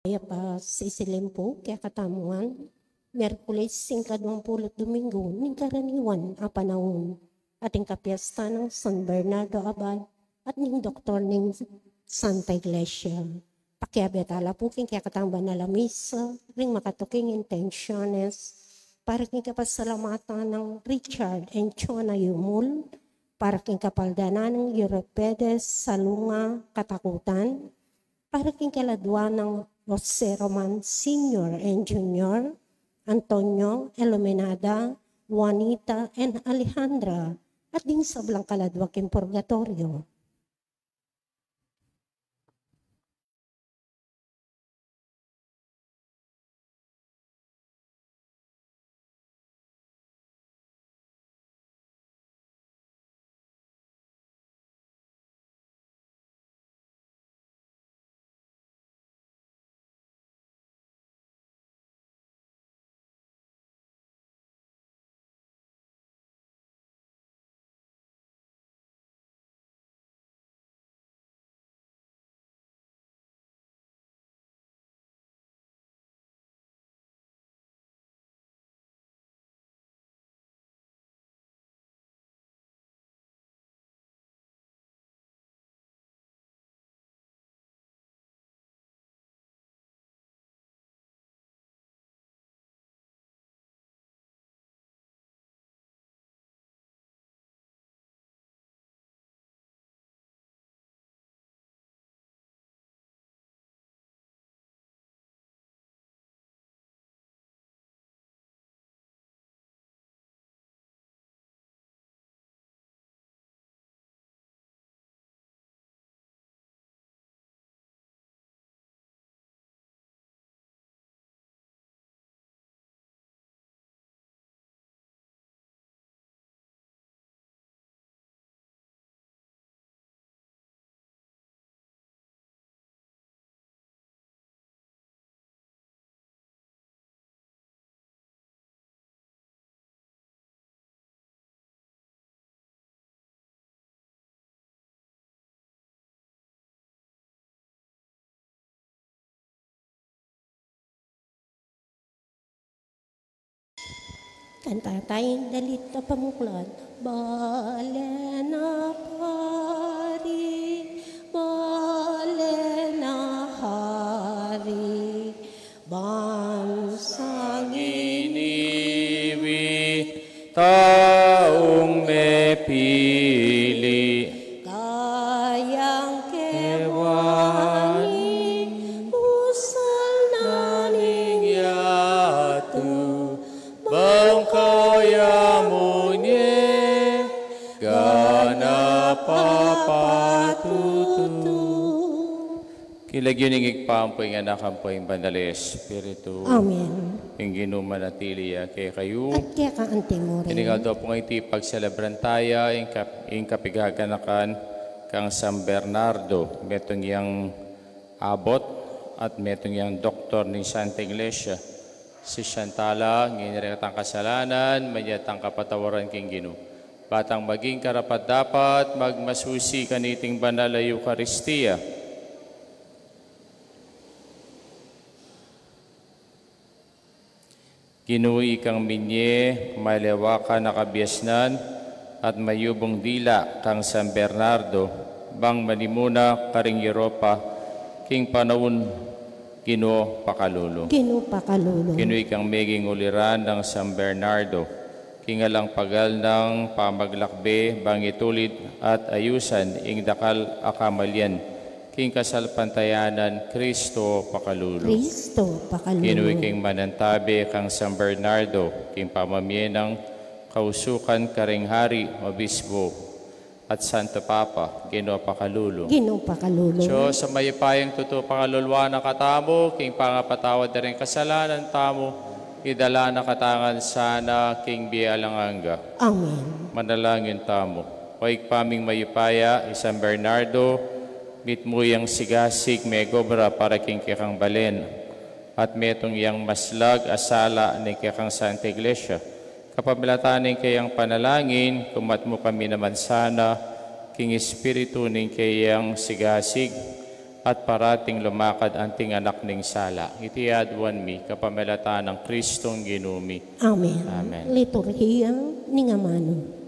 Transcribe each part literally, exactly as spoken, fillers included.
Mayap a sisilim pu kekatamu ngan, Miyerkules, ing kaduang pulu't duminggu ning karaniwan a panaun, ating kapiesta nang San Bernardo Abad at ning doktor ning Santa Iglesia. Pakiabe tala pu king kekatang banal a misa, ring makatuking intensyones, para king kapasalamatan nang Richard and Chona Yumul, para king kapaldanan nang Euripides Salunga Katakutan, para king kaladua nang Jose Roman Senior and Junior, Antonio, Iluminada, Juanita, and Alejandra, at ding sablang kaladua king purgatorio. Kanta taya ing dalit a pamuklat. Bale na hari, bale na hari, bansang iniwi, taung mepili. Kayang kewan ing busal na ning yatu, bang kaya mu ne, ganap a patutu. King lagyu ning Ibpa, ampo ing Anak, ampo ing Banal a Espiritu. Amen. Ing Ginu manatili ya kekayu. At keka antimurin. Ining aldo pung iti, pagselebran taya ing kap-, ing kapigaganakan kang San Bernardo, metung yang abot at metung yang doktor ning Santa Iglesia. Sisian tala, ngeni rekatang kasalanan, manyatang kapatawaran king Ginu. Batang maging karapat-dapat magmasusi kaniting banal a Eukaristia. Ginu, ikang minye malewakan a kabiasnan at mayubung dila kang San Bernardo, bang manimuna karing Europa king panaun, Ginu, pakalulu. Ginu, pakalulu. Ginu, ikang meging uliran nang San Bernardo, king alang pagal nang pamaglakbe, bang itulid at ayusan ing dakal a kamalian king kasalpantayanan, Kristo, pakalulu. Kristo, pakalulu. Ginu, ikang manantabe kang San Bernardo king pamamie nang kausukan karing hari, obispo, at Santo Papa, Ginu, pakalulu. Ginu, pakalulu. Dios a mayupayang tutu, pakaluluan na katamu king pangapatawad da ring kasalanan tamu, idala na katamu ngan sana king bie alang angga. Amen. Manalangin tamu. O Ibpa ming mayupaya, i San Bernardo mitmu yang sigasig megobra para king kekang balen at metung yang maslag a sala ning kekang Santa Iglesia. Kapamilatan ning keyang panalangin, kumat mu kami naman sana king espiritu ning keyang sigasig, at parating lumakad anting anak ning sala. Iti aduan mi kapamilatan nang Kristong Ginu mi. Amen. Amen. Liturhiya ning Amanu.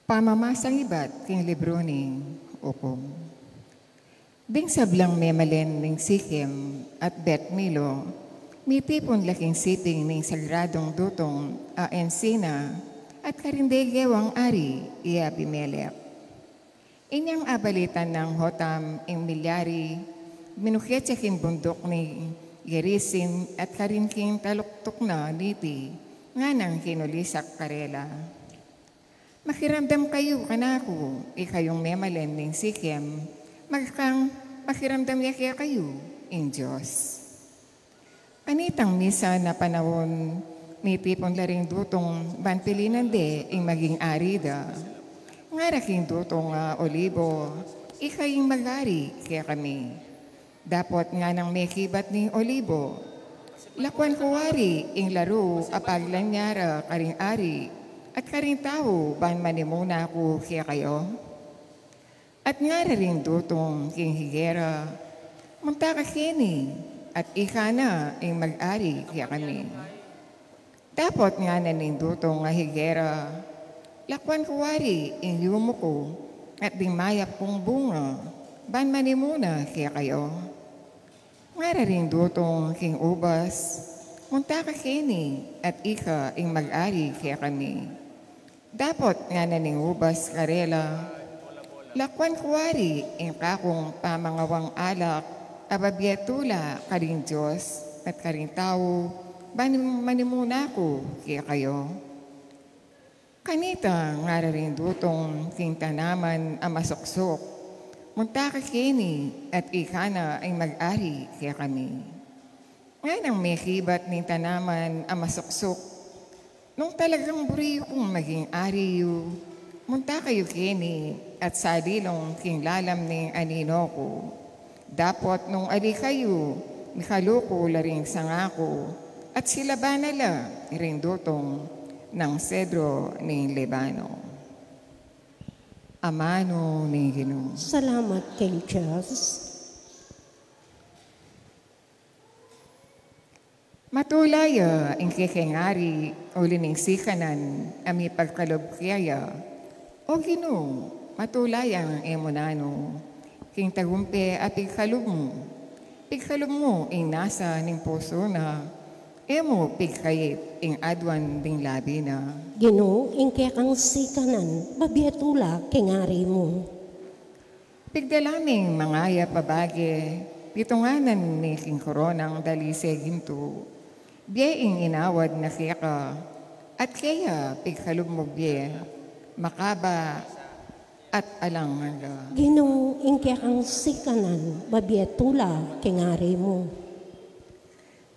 Pamamasang ibat king libru ning Ukum. Ding sablang memalen ning Sikem at Bet Milo, mitipun la king siping ning sagradung dutung a ensina at karin de gewang ari i Abimelek. Inyang abalitan nang Hotam ing milyari, minukyat ya king bunduk ning Gerisim at karin king taluktuk na niti, nganang kinulisak karela. Makiramdam kayu kanaku, ikayung memalen ning Sikem, magkang makiramdam ya kekayu ing Dios. Kanitang misan a panaun, mitipun la ring dutung ban pilinan de ing maging ari da. Ngara king dutung a olibo, ika ing mag-ari kekami. Dapot nganang mekibat ning olibo, lakuan ku wari ing laru a paglanyaran karing ari at karing tau ban manimuna ku kekayu? At ngara ring dutung king higera, munta ka keni, at ika na ing mag-ari kekami. Dapot ngana ning dutung a higera, lakuan ku wari ing yumu ku at ding mayap kung bunga ban manimuna kekayu? Ngara ring dutung king ubas, munta ka keni at ika ing mag-ari kekami. Dapot ngana ning ubas karela, lakuan ku wari ing kakung pamangawang alak a babie tula karing Dios at karing tau ban manimuna ku kekayu? Kanita ngara ring dutung king tanaman a masuksuk, munta ka keni at ika na ing mag-ari kekami. Nganang mekibat ning tanaman a masuksuk, nung talagang buri yu kung maging ari yu, munta kayu keni at salilung king lalam ning anino ku. Dapot nung ali kayu, mikalu ku la ring sanga ku, at silaban na la ring dutung nang sedro ning Libano. Amanu ning Ginu. Salamat king Dios. Matula ya ing kekeng ari uli ning sikanan a mipagkalub keya. O Ginu, matula ya ing e mu nanu king tagumpe a pigkalub mu. Pigkalub mu ing nasa ning pusu na, e mu pigkait ing aduan ding labi na. Ginu, ing kekang sikanan, babie tula king ari mu. Pigdala ming mangayap a bage, pitunganan mi king koronang dalise gintu. Bie ing inawad na keka, at keya pigkalub mu bie, makaba at alang angga. Ginu, ing kekang sikanan, babie tula king ari mu.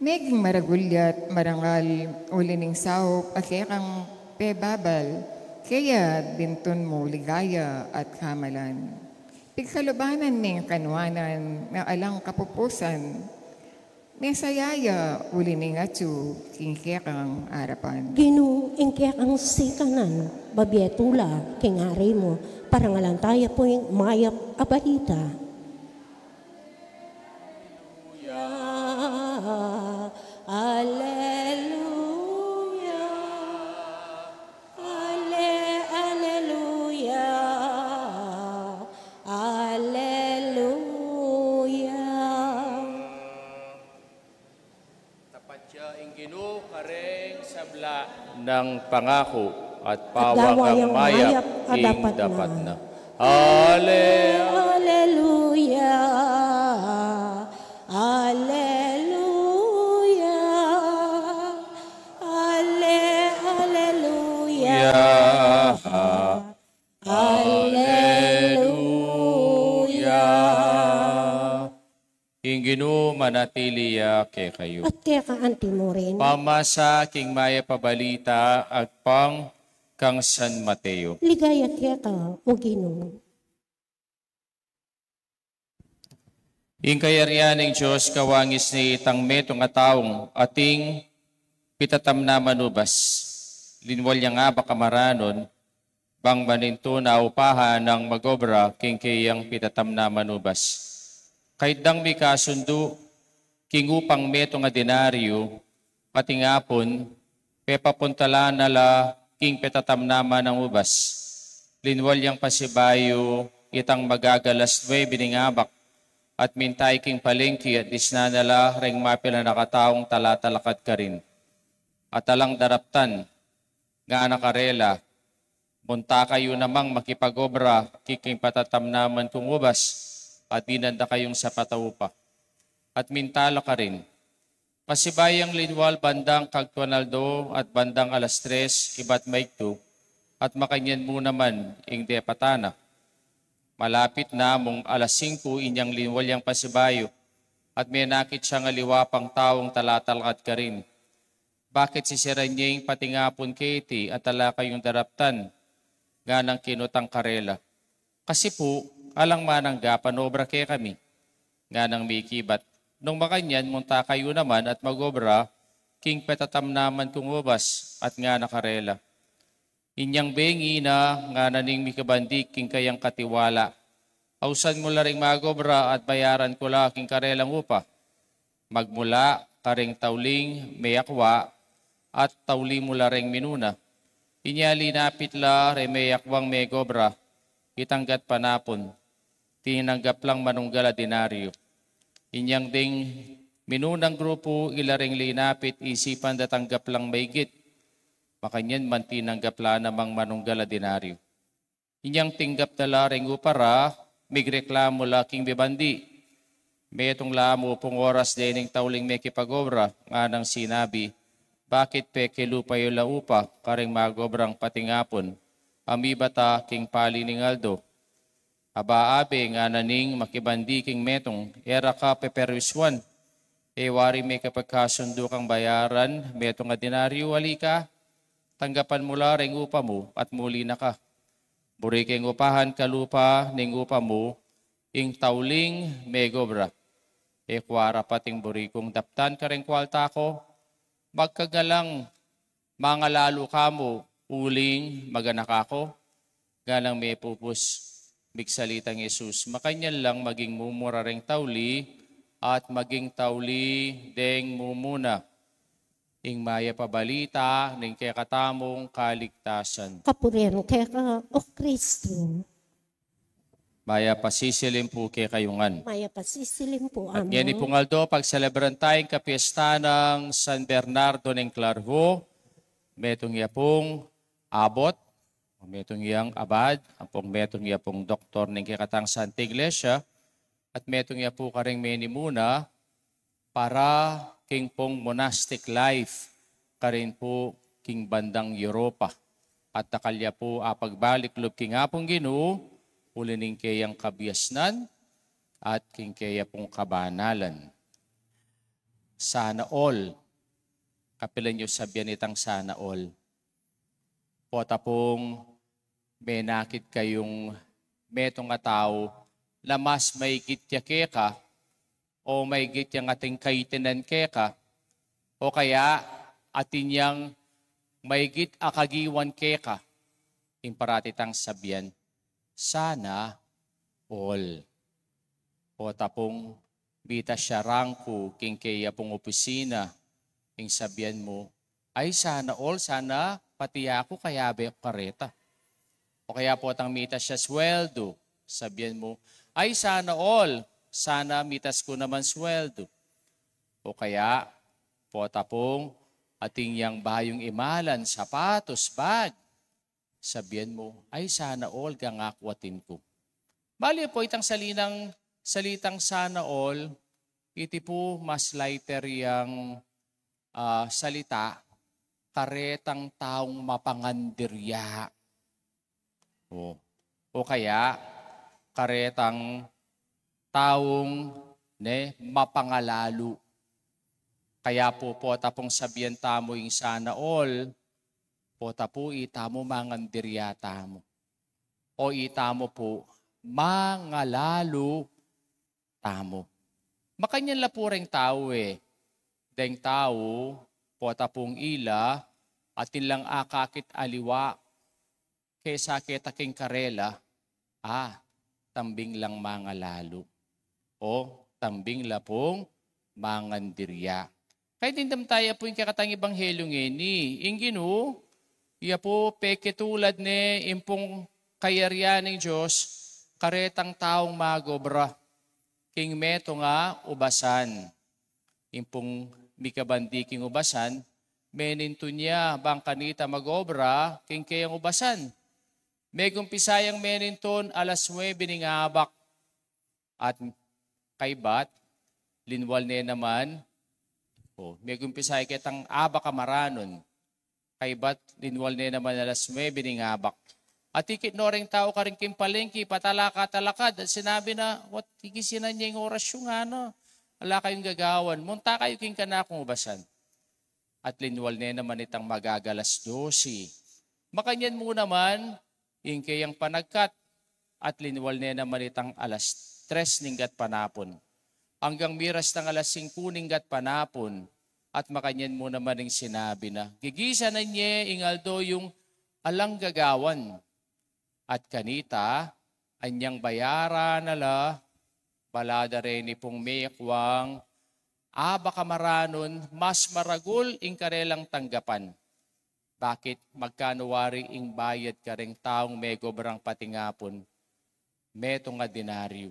Meging maragul ya't marangal uli ning saup a kekang pebabal, keya bintun mu ligaya at kamalan. Pigkalubanan ming kanuanan na alang kapupusan, mesaya ya uli ning atyu king kekang arapan. Ginu, ing kekang sikanan, babie tula king ari mu, parangalan taya pu ing mayap a balita. Aleluya, aleluya, ale-, aleluya, aleluya. Tapat ya ing Ginu kareng sabla nang pangaku, at pawang nang mayap ing dapat na. Ale-, aleluya, aleluya, ale-, aleluya, aleluya. Ginu manatili ya kekayu. At keka anti mu rin. Pamasa king mayap a balita agpang kang San Mateo. Ligaya keka, o Ginu. Ing kayarian ning Dios kawangis ne itang metung a taung ating pitatamnaman ubas. Linwal yang abak a maranun, bang manintu na upahan nang magobra king keyang pitatamnaman ubas. Kaybat dang mikasundu king upang metung a denaryo, patingapun, pepapuntalan na la king pitatamnaman nang ubas. Linwal yang pasibayu itang magagalas nuebe ning abak, at mintay king palengke at disnan na la reng mapilan a kataung talatalakad karin. At alang daraptan, ngana karela, "Munta kayu namang makipagobra king pitatamnaman kung ubas, at dinan da kayung sapat a upa." At minta la karin. Pasibayu yang linwal bandang kagtuan aldo at bandang alas tres ibat maigtu, at makanyan mu naman ing depatan na. Malapit na mung alas singku inyang linwal yang pasibayu, at menakit yang aliwa pang taung talatalakad karin. Bakit sisiran ye ing patingapun keti at ala kayung daraptan? Nganang kinutang karela. Kasi pu, alang mananggap a obra kekami. Nganang mikibat, nung makanyan munta kayu naman at magobra king pitatamnaman kung ubas, at ngana karela. Inyang bengi na, ngana ning mikibandi king kayang katiwala. Ausan mu la ring magobra at bayaran ku la king karelang upa. Magmula kareng tauling meyakwa at tauli mu la reng minuna. Inya linapit la reng meyakwang megobra, itang gatpanapun. Tinanggap lang manunggal a denaryo. Inyang deng minunang grupu ila reng linapit isipan da tanggap lang maigit. Makanyan man tinanggap la namang manunggal a denaryo. Inyang tinggap da la reng upa ra, migreklamu la king mibandi. Metung la mu pung oras dening tauling mekipagobra, nganang sinabi, "Bakit pekelupa yu la upa kareng magobrang patingapun, a mibat a king pali ning aldo?" "Aba, abe," ngana ning makibandi king metung, "e ra ka peperwiswan. E wari mekipagkasundu kang bayaran metung a denaryo, ali ka, tanggapan mu la reng upa mu at muli na ka." Buri keng upahan kalupa ning upa mu ing tauling megobra. E ku arapat ing buri kung daptan kareng kualta ku? Magkaga lang mangalalu ka mu uling maganak aku? Nganang mepupus. Migsalitang Jesus, "Makanyan lang maging mumura reng tauli at maging tauli deng mumuna." Ing mayap a balita ning kekatamung kaligtasan. Kapurian keka, o Kristu. Mayap a sisilim pu kekayu ngan. Mayap a sisilim pu, At Among. Ngeni pung aldo, pagselebran taya ing kapiestan nang San Bernardo ning Clairvaux. Metung ya pung abot, metung yang abad, ampong metung ya pung doktor ning kekatang Santa Iglesia, at metung ya pu kareng menimuna para king pung monastic life karin pu king bandang Europa. At dakal ya pu apagbalik lub king Apung Ginu, uli ning keyang kabiasnan at king keya pung kabanalan. Sana all. Kapilan yu sabian itang sana all? Pota pung menakit kayung metung a tau na mas maigit ya keka, o maigit yang atin kaitinan keka, o kaya atin yang maigit a kagiwan keka, ing parati tang sabian, "Sana all." Pota pung mitas ya rangku king keya pung opisina, ing sabian mu, "Ay, sana all, sana pati aku kayabe ku kareta." O kaya potang mitas ya sweldo, sabian mu, "Ay, sana all, sana mitas ku naman sweldo." O kaya pota pung atin yang bayung imalan, sapatos, bag, sabian mu, "Ay, sana all, gangaku atin ku." Bale pu, itang salinang, salitang sana all, iti pu mas lighter yang, ah, salita karetang taung mapangandirya. O, o kaya karetang taung ne, mapangalalu. Kaya pu, pota pung sabian tamu ing sana all, pota pu itamu mangandiria tamu. O itamu pu, mangalalu tamu. Makanyan la pu reng tau e. Deng tau, pota pung ila, atin lang akakit aliwa, kesa keta king karela, a, tambing lang mangalalu. O, tambing la pung mangandiria. Kaya dimdam taya pu ing kekatang ebanghelyu ngeni. Ing Ginu, iya pu pekitulad ne ing pung kayarian ning Dios, karetang taung magobra king metung a ubasan. Ing pung mikabandi king ubasan, menintun ya bang kanita magobra king keyang ubasan. Megumpisa yang menintun alas nuebe ning abak. At kaybat, linwal ne naman, o, megumpisa ya ketang abak a maranun. Kaybat, linwal ne naman alas nuebe ning abak. At ikit no reng tau karin king palengki, patalakad-talakad, at sinabi na, "Wat, igisinan ye ing oras yu, ngana. Ala kayung gagawan. Munta kayu king kanakung ubasan." At linwal ne naman itang magagalas dose. Makanyan mu naman, ing keyang panagkat, at linwal ne naman itang alas tres ning gatpanapun. Anggang miras tang alas singku ning gatpanapun, at makanyan mu naman ing sinabi na, "Gigisanan ye ing aldo yung alang gagawan." At kanita, anyang bayaran na la, bala da reni pung mekwang abak a maranun, mas maragul ing karelang tanggapan. Bakit? Magkanu wari ing bayad kareng taung megobrang patingapun? Metung a denaryo.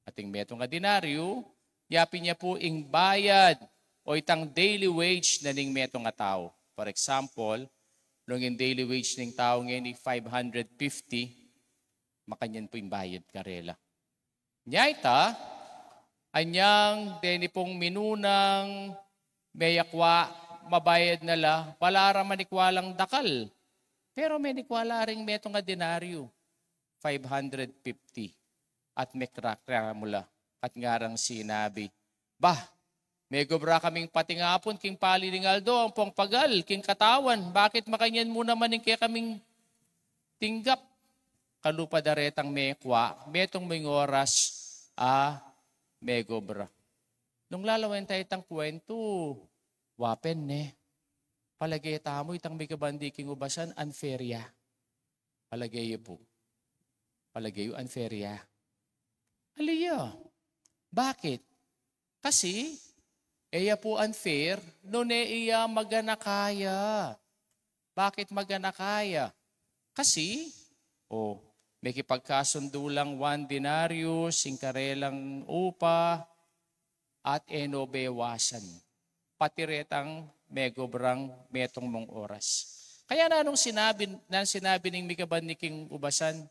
At ing metung a denaryo, yapin ya pu ing bayad o itang daily wage na ning metung a tau. For example, nung ing daily wage ning tau ngeni five hundred fifty, makanyan pu ing bayad karela. Nya ita, anyang deni pung minunang meyakwa, mabayad na la, bala ra manikwa lang dakal. Pero menikwa la ring metung a denaryo, five hundred fifty. At mekrakra mu la, at ngarang sinabi, "Bah, megobra kaming patingapun king pali ning aldo ampong pagal king katawan. Bakit makanyan mu naman ing kekaming tinggap?" Kalupa da retang mekwa, metung mu ing oras a megobra. Nung lalawen tayu itang kwentu, wa pin ne. Palage tamu itang mikabandi king ubasan, unfair ya. Palage yu pu. Palage yu, unfair ya. Ali ya. Bakit? Kasi, e ya pu unfair, nune iya maganaka ya. Bakit maganaka ya? Kasi, o, mekipagkasundu lang one denarius ing karelang upa, at e no bewasan pati retang megobrang metung mung oras. Kaya nanung sinabi, nanu ing sinabi ning mikabandi king ubasan,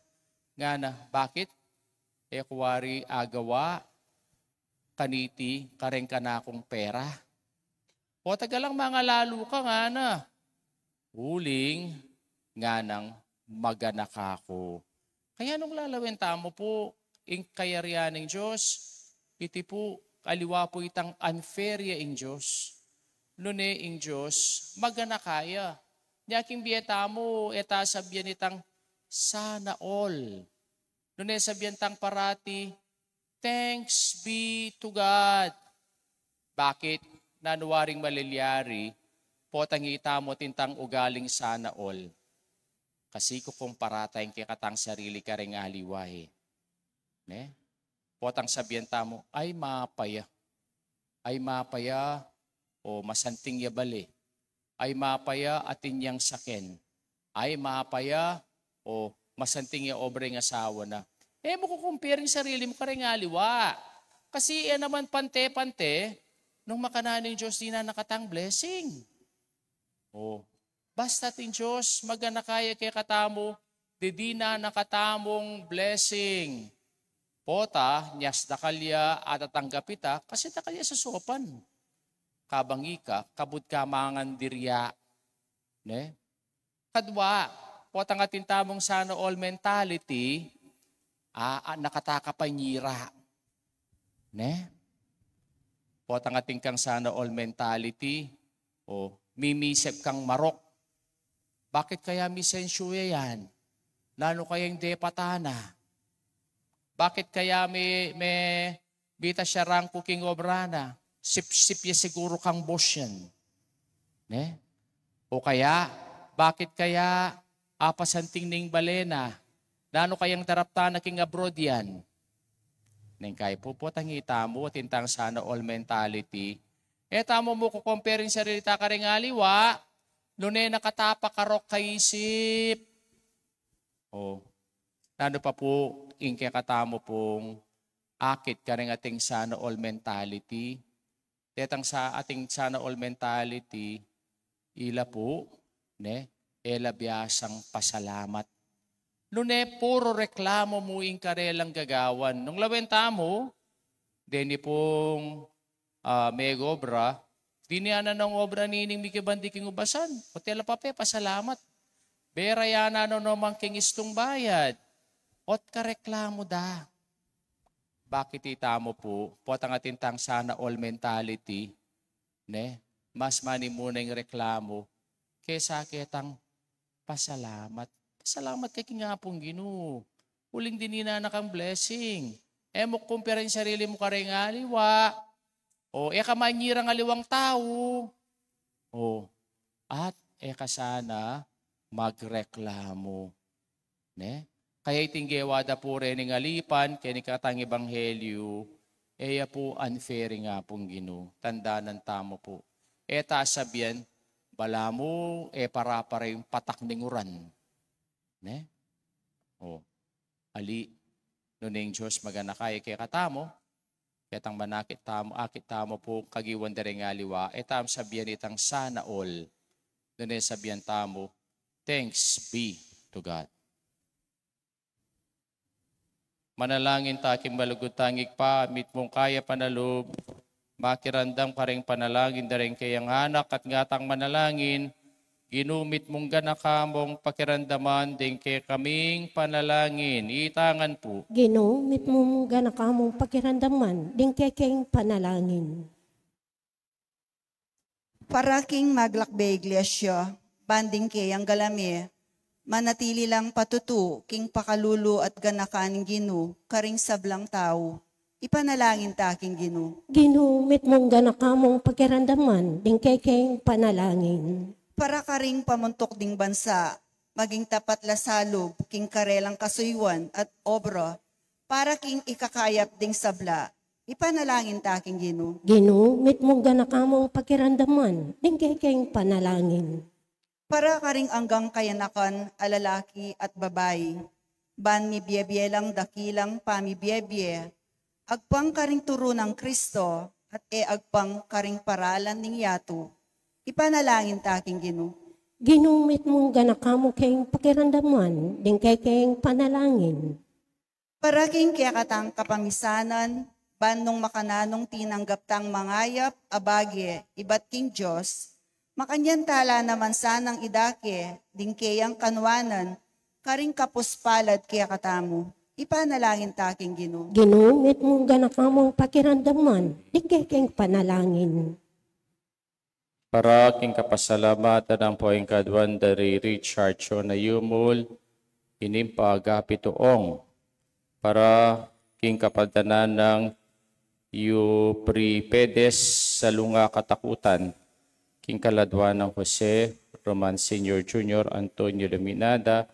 ngana, "Bakit? E ku wari agawa kaniti kareng kanakung pera?" O, talagang mangalalu ka, ngana. Uling nganang maganaka ku. Kaya nung lalawen tamu pu ing kayarian ning Dios, iti pu, aliwa pu itang unfair ya ing Dios. Nune ing Dios, maganaka ya. Nya king bie tamu, e ta sabian itang sana all. Nune sabian tang parati, "Thanks be to God." Bakit? Nanu waring malilyari, potang ita mu atin tang ugaling sana all. Kasi kukumpara tayang kekatang sarili kareng aliwa e. Ne? Potang sabian tamu, "Ay, mapaya. Ay, mapaya, o masanting ya bale. Ay, mapaya, atin yang saken. Ay, mapaya, o masanting ya obra ing asawa na." E mu kukumpara ing sarili mu kareng aliwa. Kasi e naman pante-pante, nung makananu ing Dios, dinan na katang blessing. O, basta atin Dios, maganaka ya kekatamu, didinan na katamung blessing. Pota, nyas dakal ya atatanggap ita, kasi dakal ya sasaupan. Kabang ika, kabud ka mangandiria. Ne? Kadwa, potang atin tamung sana all mentality, a, a, nakataka pa nyira. Ne? Potang atin kang sana all mentality, o mimisip kang marok. Bakit kaya misensyu ya yan? Nanu kaya ing depatan na? Bakit kaya me, me, bita siya rangku king obra na? Sipsip ya siguru kang boss yan. Ne? O kaya, bakit kaya apasanting ning bale na? Nanu kayang daraptan na king abroad yan? Neng kay pu, potang itamu, atin tang sana all mentality. E tamu mu kukumpare ing sarili ta karing aliwa, nune na katapak karok kaisip. O, nanu pa pu ing kekatamu pung akit karing ating sana all mentality? Detang sa ating sana all mentality, ila pu, ne, e la biasang pasalamat. Nune puru reklamu mu ing karelang gagawan. Nung lawen tamu, deni pung, ah, megobra, dinianan nang obra nining mikibandi king ubasan. O't e la pa pepasalamat. Bera ya na no naman king istung bayad. O't kareklamu da. Bakit itamu pu, potang atin tang sana all mentality, ne? Mas manimu na ing reklamu kesa ketang pasalamat. Pasalamat ka king Apung Ginu. Uling dininan na kang blessing. E mu kumpare ing sarili mu karing aliwa. O, e ka manyirang aliwang tau. O, at e ka sana magreklamu. Ne? Kaya iting gewa da pu reng alipan keni katang ebanghelyu, e ya pu unfair ing Apung Ginu. Tandanan tamu pu. E ta sabian, balamu e para-para ing patak ning uran. Ne? O, ali, nune ing Dios maganaka ya kekatamu, ketang manakit tamu, akit tamu pu kagiwan da reng aliwa, e tamu sabian itang sana all. Nune sabian tamu, thanks be to God. Manalangin ta king malugud tang Ibpa, mitmung kayapan a lub, makiramdam karing panalangin da reng keyang anak at ngatang manalangin, Ginu mitmung ganaka mung pakiramdaman ding kekaming panalangin. Itangan pu. Ginu mitmung ganaka mung pakiramdaman ding kekeng panalangin. Para king maglakbe Iglesia, ban ding keyang galame, manatili lang patutu king pakalulu at ganaka ning Ginu karing sablang tau. Ipanalangin ta king Ginu. Ginu mitmung ganaka mung pakiramdaman ding kekeng panalangin. Para karing pamuntuk ding bansa, maging tapat la salub king karelang kasuyuan at obra, para king ikakayap ding sabla. Ipanalangin ta king Ginu. Ginu mitmung ganaka mung pakiramdaman ding kekeng panalangin. Para karing anggang kayanakan a lalaki at babai, ban mibie-bie lang dakilang pamibie-bie, agpang karing turu nang Kristo at e agpang karing paralan ning yatu. Ipanalangin ta king Ginu. Ginu mitmung ganaka mung keng pakiramdaman ding kekeng panalangin. Para king kekatang kapamisanan, ban nung makananung tinanggap tang mangayap a bage ibat king Dios, makanyan ta la naman sanang idake ding keyang kanuanan karing kapuspalad kekatamu. Ipanalangin ta king Ginu. Ginu mitmung ganaka mung pakiramdaman ding kekeng panalangin. Para king kapasalamatan nang poingkaduan da ri Richard Chona Yumul, ining pagapituong. Para king kapadanan nang Eupripedez Salunga Katakutan, king kaladua nang Jose Roman Senior Junior Antonio Luminada,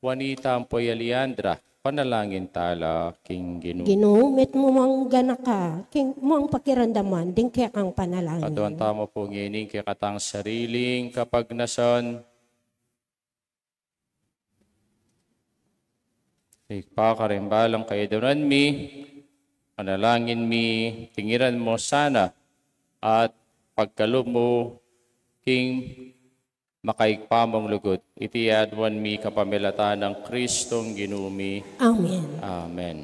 Juanita Ampoy Aliandra, panalangin ta la king Ginu. Ginu mitmung ganaka king mung pakiramdaman ding kekang panalangin. Aduan tamu pu ngening kekatang sariling kapagnasan. Ibpa, karing balang kaydanan mi, panalangin mi, tingiran mu sana at pagkalub mu king makaigpa mung lugud. Iti aduan mi kapamilatan nang Kristong Ginu mi. Amen. Amen.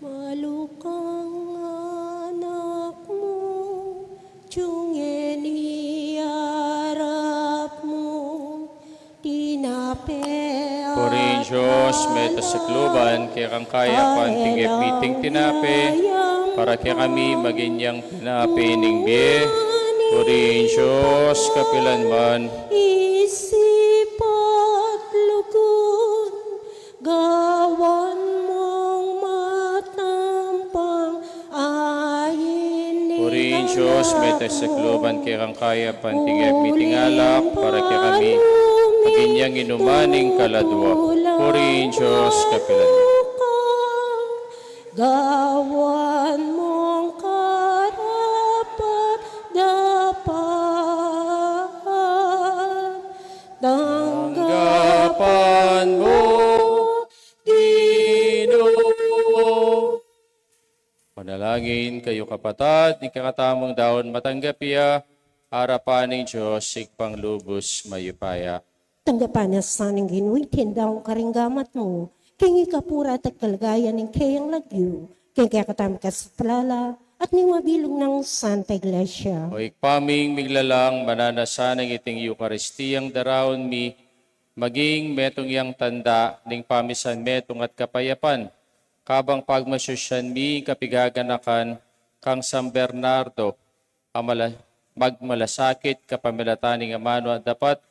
Malukang Tunge ni arap mu tinape. Purihin Dios, mete sakluban kekang kayapan, tinggap mi iting tinape, para kekami maging yang tinape ning bie. Purihin Dios kapilan man. Isip at lugud, gawan mong matampang ayin. Purihin Dios, mete sakluban kekang kayapan, tinggap mi iting alak, para kekami maging yang inuman ning kaladua. Purihin Dios kapilan. Gawan mong karapat-dapat, tanggapan mo, Ginu. Manalangin kayu, kapatad, ing kekatamung daun matanggap ya arapan ning Dios, Ibpang lubus mayupaya. Tanggapan na sa ning Ginu iting daun karing gamat mu, king ikapuri at kaligayan ning keyang lagyu, king kekatamung kasaplalan at ning mabilug nang Santa Iglesia. O Ibpa ming miglalang, mananu na sana iting Eukaristiyang daraun mi maging metung yang tanda ning pamisanmetung at kapayapan, kabang pagmasusyan mi ing kapigaganakan kang San Bernardo, a mala-, magmalasakit kapamilatan ning amanu a dapat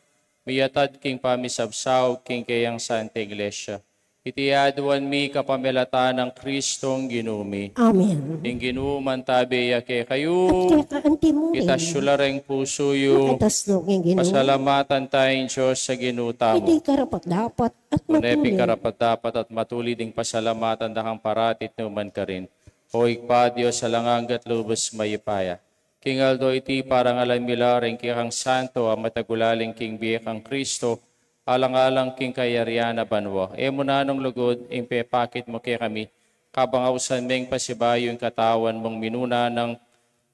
miyatad king pamisabsaub king keyang Santa Iglesia. Iti aduan mi kapamilatan nang Kristong Ginu mi. Amen. Ing Ginu mantabe ya kekayu. At keka antimu rin. Itas yu la ring pusu yu. Makatas no king Ginu. Pasalamatan taya ing Dios a Ginu tamu. Iti karapat-dapat at matulid. Tune pin karapat-dapat at matulid ing pasalamatan da kang parati at nukarin man. O Ibpa, Dios alang angga at lubus mayupaya. King aldo iti, parangalan mi la ring kekang santo a matagulaling king bie kang Kristo, alang-alang king kayarian a banua. E mu nanung lugud ing pepakit mu kekami, kabang ausan meng pasibayu ing katawan mung minuna nang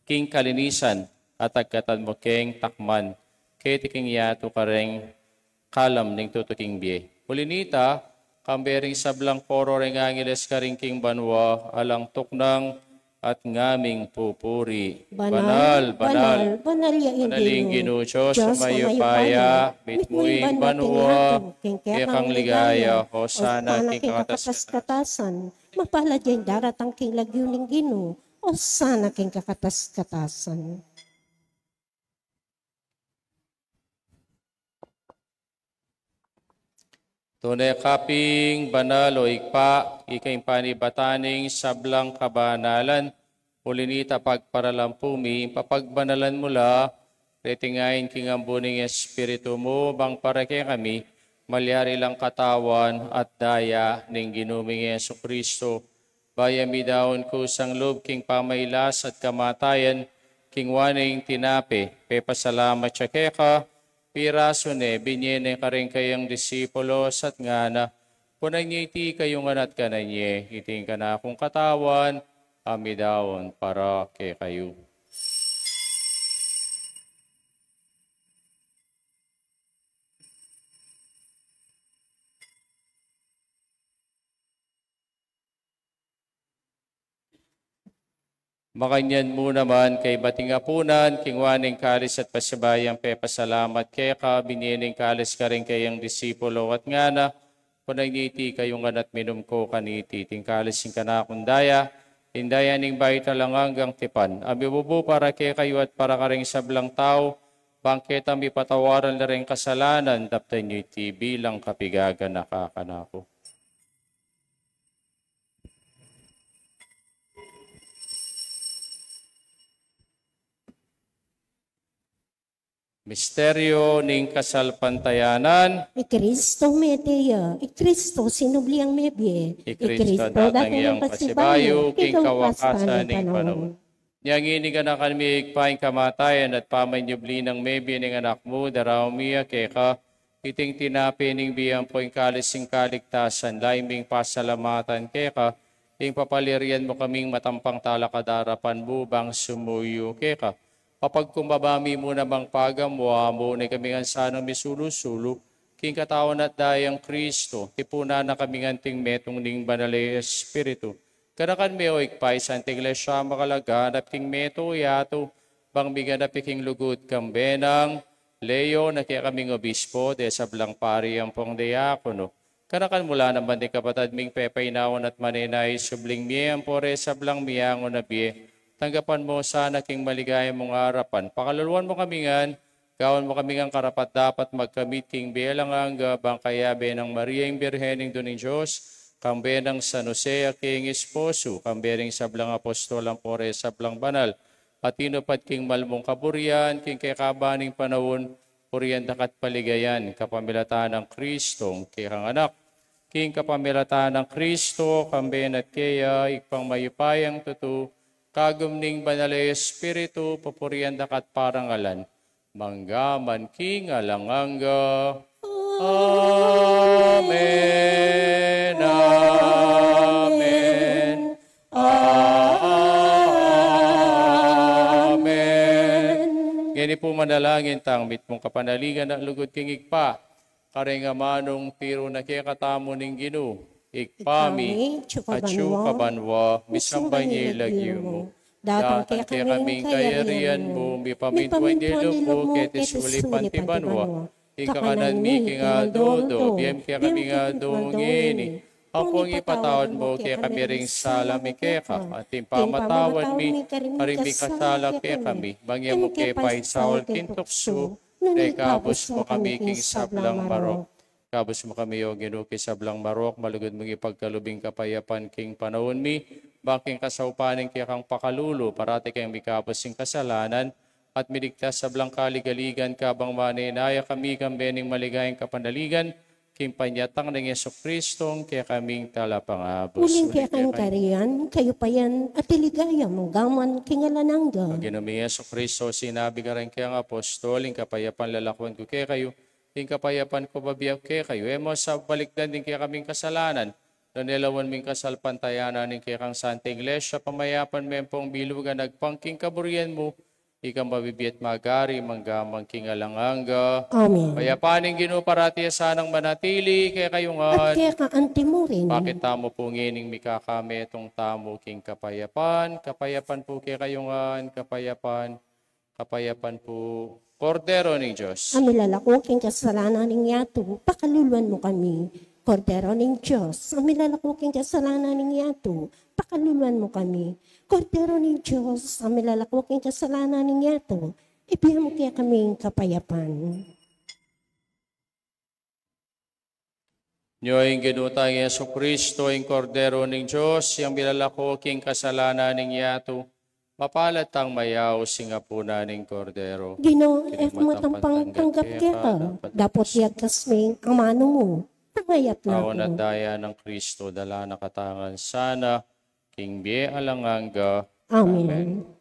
king kalinisan, at agkatan mu keng takman keti king yatu kareng kalam ning tutuking bie. Uli nita, kambe ring sablang koro reng angeles karin king banua, alang tuknang at ngaming pupuri. Banal, banal, banal ya ing Ginu, Dios a mayupaya, mitmu ing banua king kekang ligaya, Hosana king kakatas-katasan. Mapalad ya ing daratang king lagyu ning Ginu, Hosana king kakatas-katasan. Tune ka pin banal, o Ibpa, ika ing panibatan ning sablang kabanalan. Uli nita, pagparalampu mi, papagbanalan mu la reti ngan king ambun ning Espiritu mu, bang para kekami malyari lang katawan at daya ning Ginu ming Jesucristo. Bayu ya midaun kusang lub king pamailas at kamatayan, kinua ne ing tinape, pepasalamat ya keka, pirasu ne, binye ne karing kayang disipulos at ngana: Kunan ye iti kayu ngan at kanan ye, iti ing kanakung katawan a midaun para kekayu. Makanyan mu naman, kaybat ning apunan, kinua ne ing kalis at pasibayu yang pepasalamat keka, binye ne ing kalis karing kayang disipulo at ngana: Kunan ye iti kayu ngan at minum ko kaniti, iti ing kalis ning kanakung daya, ing daya ning bayu at alang anggang tipan, a mibubu para kekayu at para karing sablang tau, bang ketang mipatawaran la ring kasalanan. Daptan yu iti bilang kapigaganaka kanaku. Misteryo ning kasalpantayanan. I Kristo mete ya, i Kristo sinubli yang mebie, i Kristo datang yang pasibayu king kawakasan ning panaun. Inya ngeni, ganakan mi, Ibpa, ing kamatayan at pamanyubli nang mebie ning Anak mu, daraun mi ya keka iting tinape ning bie ampo ing kalis ning kaligtasan, lalu ming pasalamatan keka ing papalyarian mu kaming matampang talakad king arapan mu bang sumuyu keka. Papagkumbaba mi mu namang pagamu-amu, nune kami ngan sanang misulu-sulu king katawan at daya nang Kristo, tipunan na kami ngan king metung ning Banal a Espiritu. Ganakan me, o Ibpa, ing Santa Iglesia makalaganap king metung yatu, bang miganap ya king lugud kambe nang Leo na kekaming obispo, de sablang pari ampong diakono. Kanakan mu la naman ding kapatad ming pepainawan at manenaya king subling mie ampo re sablang miangu na bie. Tanggapan mu sana king maligaya mung arapan. Pakaluluan mu kami ngan, gawan mu kami ngan karapat-dapat magkamit king bie alang angga, bang kayabe nang Maria ing Birhen, Indu ning Dios, kambe nang San Jose a king esposo, kambe ring sablang apostol ampo re sablang banal a tinupad king mal mung kaburian king kekaban ning panaun, purian da ka at paligayan kapamilatan nang Kristong kekang Anak. King kapamilatan nang Kristo, kambe na at keya, Ibpang mayupayang tutu, kagum ning Banal a Espiritu, pupurian da ka at parangalan mangga man king alang angga. Amen. Amen. Amen. Ngeni pu manalangin tang mitmung kapanaligan a lugud king Ibpa, karing amanung tiru na kekatamu ning Ginu. Ibpa mi, atsu ka banua, misamban ya ing lagyu mu. Datang kekami ing kayarian mu, mipamintuan ya ing lub mu keti sulip anti banua. Ing kakanan mi king aldo-aldo ibie mu kekami king aldo ngeni. Ampong ipatawad mu kekami ring sala mi keka, anti ing pamamatawad mi karing mikasala kekami. Manga e mu ke paisaul king tuksu, nune ikabus mu kami king sablang marok. Ikabus mu kami, O Ginu, king sablang marok, malugud mung ipagkalub ing kapayapan king panaun mi, bang king kasaupan ning kekang pakalulu, parati keng mikabus king kasalanan, at miligtas sablang kaligaligan, kabang manenaya kami kambe ning maligayang kapanaligan, king panyatang nang Jesucristo, ing kekaming Talapangabus. Uling keka ing kayarian, kayupayan, at ing ligaya mangga man king alang angga. O Ginu ming Jesucristo, sinabi mu karing kekang apostol, ing kapayapan lalakuan ku kekayu, ing kapayapan ku bibie ku kekayu. E mu sa balikdan ding kekaming kasalanan, nune lawan mu ing kasalpantayanan ning kekang Santa Iglesia, pamayapan me ampong milugan agpang king kaburian mu, ikang mabibie at magari mangga man king alang angga. Amen. Ing kapayapan ning Ginu parati ya sanang manatili kekayu ngan. At keka anti mu rin. Pakit tamu pu ngening mikakametung tamu king kapayapan. Kapayapan pu kekayu ngan, kapayapan. Kapayapan pu. Kordero ning Dios a milalako king kasalanan ning yatu, pakaluluan mu kami. Kordero ning Dios a milalako king kasalanan ning yatu, pakaluluan mu kami. Kordero ning Dios a milalako king kasalanan ning yatu, ibie mu kekami ing kapayapan. Nyo ing Ginu tang Jesucristo, ing Kordero ning Dios, yang milalako king kasalanan ning yatu, mapalad tang mayaus king apunan ning Kordero. Ginu, e ku matampang tanggap keka, dapot yagkas me ing amanu mu, mayap na ku. Awan at daya nang Kristo, dala na katamu ngan sana king bie alang angga. Amen. Amen.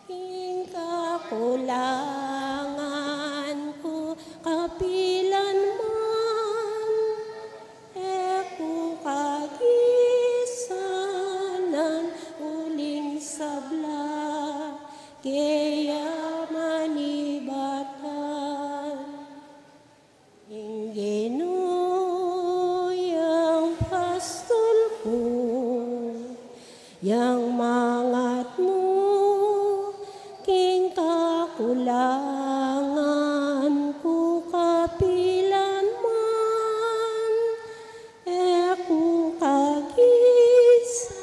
King kakulangan ku kapilan man, e ku kagisanan uling sabla, keya manibatan. Ing Ginu yang pastul ku, yang mangatmu king kakulangan ku kapilan man, e ku kagisa.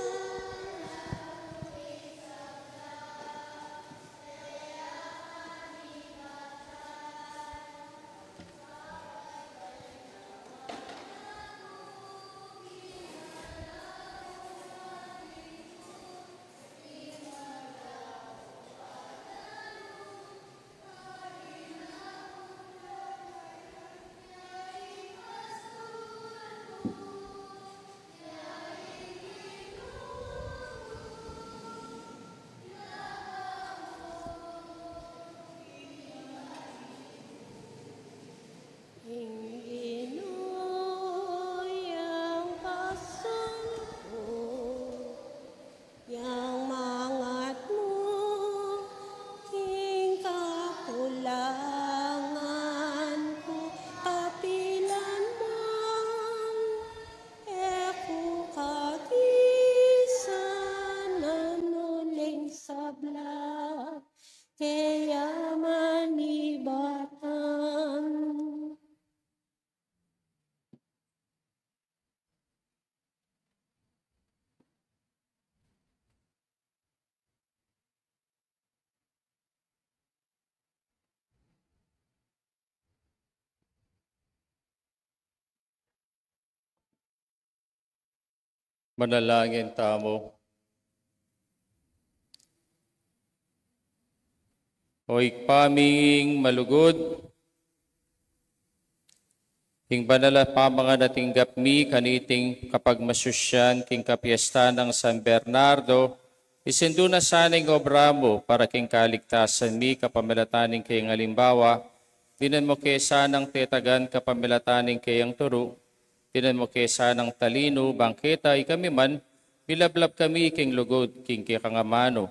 Manalangin tamu. O Ibpa ming malugud, ing banal a pamangan a tinggap mi kaniting kapagmasusyan king kapiestan nang San Bernardo, isindu na sana ing obra mu para king kaligtasan mi kapamilatan ning kayang alimbawa, dinan mu ke sanang tetagan kapamilatan ning kayang turu, dinan mu ke sanang talinu, bang keta ikami man, milablab kami king lugud king kekang amanu.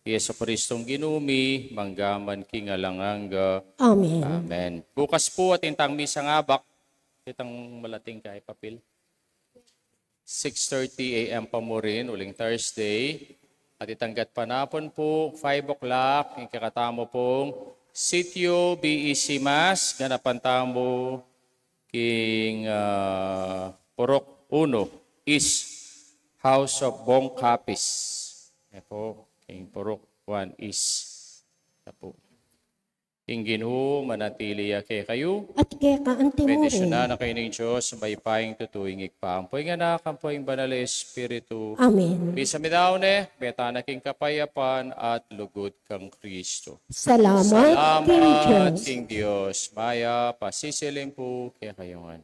Jesu Kristong Ginu mi, mangga man king alang angga. Amen. Amen. Bukas pu atin tang misang abak, itang malating kay papil. Six thirty A M pa mu rin, uling Thursday. At itang gatpanapun pu, five o'clock, ing kekatamu pung Sitio B E C Mass, ganapan tamu king, ah, Purok Uno East, House of Bong Capiz. Yan pu, king Purok One East. Yan pu. Ing Ginu manatili ya kekayu. At keka anti mu rin. Bendisyunan na kayu ning Dios, mayupayang tutu, ing Ibpa, ampo ing Anak, ampo ing Banal a Espiritu. Amen. Misa mi da ne, mete tana king kapayapan at lugud kang Kristo. Salamat king Dios. Mayap a sisilim pu kekayu ngan.